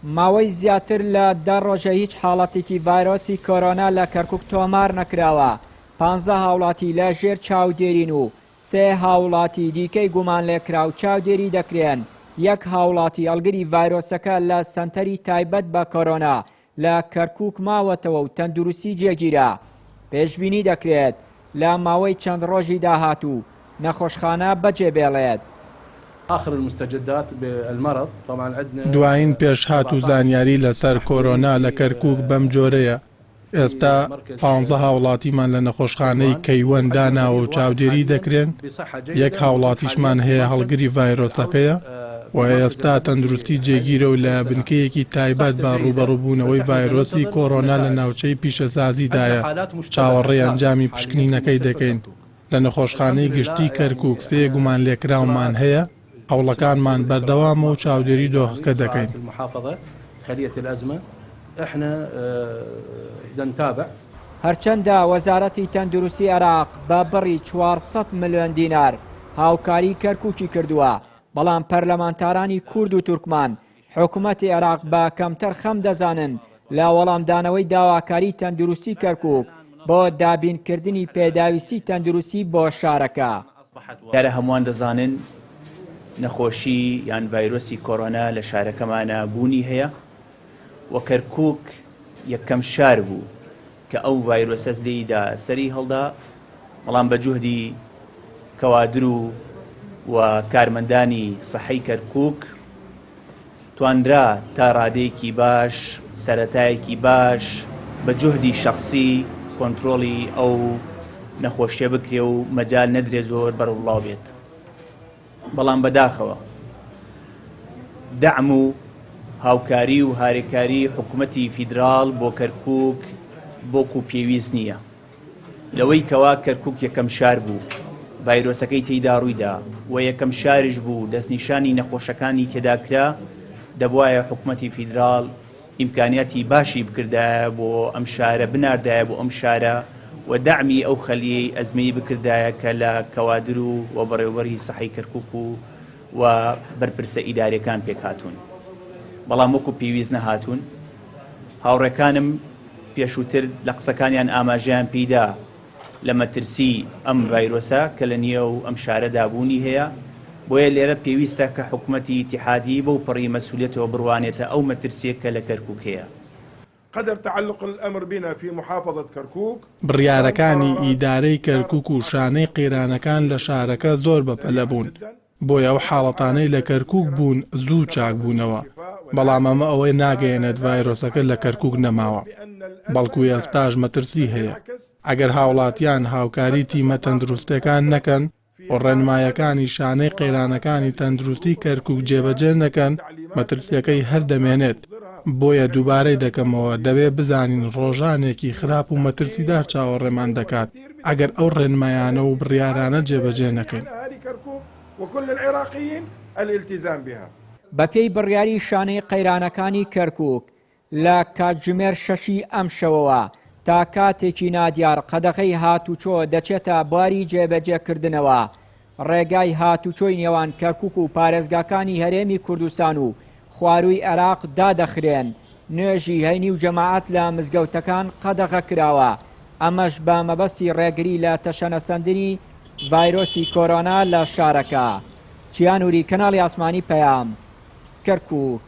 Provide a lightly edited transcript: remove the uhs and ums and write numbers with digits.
ماوەی زیاتر لە دە ڕۆژە هیچ حاڵەتێکی ڤایرۆسی کۆرۆنا لە کەرکوک تۆمار نەکراوە، پانزە هاوڵاتی لە ژێر چاودێرین و سێ هاوڵاتی دیکەی گومانلێکراو چاودێری دەکرێن، یەک هاوڵاتی هەڵگری ڤایرۆسەکە لە سەنتەری تایبەت بە کۆرۆنا لە کەرکوک ماوەتەوە و تەندروستی جێگیرە، پێشبینی دەکرێت لە ماوەی چەند ڕۆژی داهاتوو نەخۆشخانە بەجێبێڵێت. آخر المستجدات بالمرض طبعا عندنا. دوایین پێشهات و زانیاری لەسەر کۆرۆنا لە کەرکوک بەم جۆرەیە، ئێستا پانزە هاوڵاتیمان لە نەخۆشخانەی کەیوەن داناوە و چاودێری دەکرێن، یەک هاوڵاتیشمان هەیە هەڵگری ڤایرۆسەکەیە و ئێستا تەندروستی جێگیرە و لە بنکەیەکی تایبەت بە ڕووبەڕووبوونەوەی ڤایرۆسی کۆرۆنا لە ناوچەی پیشەسازیدایە، چاوەڕێی ئەنجامی پشکنینەکەی دەکەین. لە نەخۆشخانەی گشتی کەرکوک سێ گومانلێکراومان هەیە، هەوڵەکانمان بەردەوامە و چاودێری دۆخەکە دەکەین. هەرچەندە وەزارەتی تەندروستی عێراق بە بڕی 400 ملیۆن دینار هاوکاری کەرکوکی کردووە، بەڵام پەرلەمانتارانی کورد و تورکمان حکومەتی عێراق بە کەمتەر خەم دەزانن لە وەڵامدانەوەی داواکاری تەندروستی کەرکوک بۆ دابینکردنی پێداویستی تەندروستی بۆ شارەکە. دیارە هەمووان دەزانن نەخۆشی یان ڤایرۆسی کۆرۆنا لە شارەکەمانا بوونی هەیە و کەرکوک یەکەم شار بوو کە ئەو ڤایرۆسە لێیدا سەری هەڵدا، بەڵام بە جوهدی کەوادر و و کارمەندانی سەحەی کەرکوک توانرا تا ڕادەیەکی باش سەرەتایەکی باش بە جوهدی شەخسی کۆنترۆڵی ئەو نەخۆشیە بکرێ و مەجال نەدرێ زۆر بەرەوبڵاو بێت. بەڵام بەداخەوە دەعم و هاوکاری و هارێکاری حکومەتی فیدراڵ بۆ کەرکوک بۆکو پێویست نییە. لەوەی کەوا کەرکوک یەکەم شار بوو ڤایرۆسەکەی تێیدا ڕوویدا و یەکەم شاریش بوو دەستنیشانی نەخۆشەکانی تێدا کرا، دەبوایە حکومەتی فیدراڵ ئیمکانیاتی باشی بکردایە بۆ ئەم شارە بناردایە بۆ ئەم شارە و دەعمی ئەو خەلیەی ئەزمەی بکردایە کە لە کەوادر و و بەڕێوەبەری سەحەی کەرکوک و و بەرپرسە ئیداریەکان پێکهاتوون بەڵام وەکو پێویست نەهاتوون هاوڕێکانم پێشووتر لە قسەکانیان ئاماژەیان پیدا لە مەترسی ئەم ڤایرۆسە کە لە نێو ئەم شارەدا بوونی هەیە، بۆیە لێرە پێویستە کە حکومەتی ئیتیحادی بەو پەڕی مەسولیەتەوە بڕوانێتە ئەو مەترسیە کە لە کەرکوک هەیە. قدر تعلق الامر بنا في محافظة کرکوک. بڕیارەکانی ئیدارەی کەرکوک و شانەی قەیرانەکان لە شارەکە زۆر بەپەلە بوون، بۆیە ئەو حاڵەتانەی لە کەرکوک بوون زوو چاکبوونەوە، بەڵام ئەمە ئەوەی ناگەیەنێت ڤایرۆسەکە لە کەرکوک نەماوە، بەڵکو ئێستاش مەترسی هەیە، ئەگەر هاوڵاتیان هاوکاری تیمە تەندروستیەکان نەکەن و ڕێنمایەکانی شانەی قەیرانەکانی تەندروستی کەرکوک جێبەجێ نەکەن، مەترسیەکەی هەر دەمێنێت، بۆیە دووبارەی دەکەمەوە دەبێ بزانین ڕۆژانێکی خراپ و مەترسیدار چاوەڕێمان دەکات ئەگەر ئەو ڕێنمایانە و بڕیارانە جێبەجێ نەکەین. بەپێی بڕیاری شانەی قەیرانەکانی کەرکوک، لە کاتژمێر شەشی ئەمشەوەوە تا کاتێکی نادیار قەدەغەی هاتوچۆ دەچێتە بواری جێبەجێکردنەوە، ڕێگای هاتوچۆی نێوان کەرکوک و پارێزگاکانی هەرێمی کوردستان و خوارووی عێراق دادەخرێن، نوێژی هەینی و جەماعەت لە مزگەوتەکان قەدەغە کراوە، ئەمەش بە مەبەستی ڕێگری لە تەشەنەسەندنی ڤایرۆسی کۆرۆنا لە شارەکە. چیا نوری، کەناڵی ئاسمانی پەیام، کەرکوک.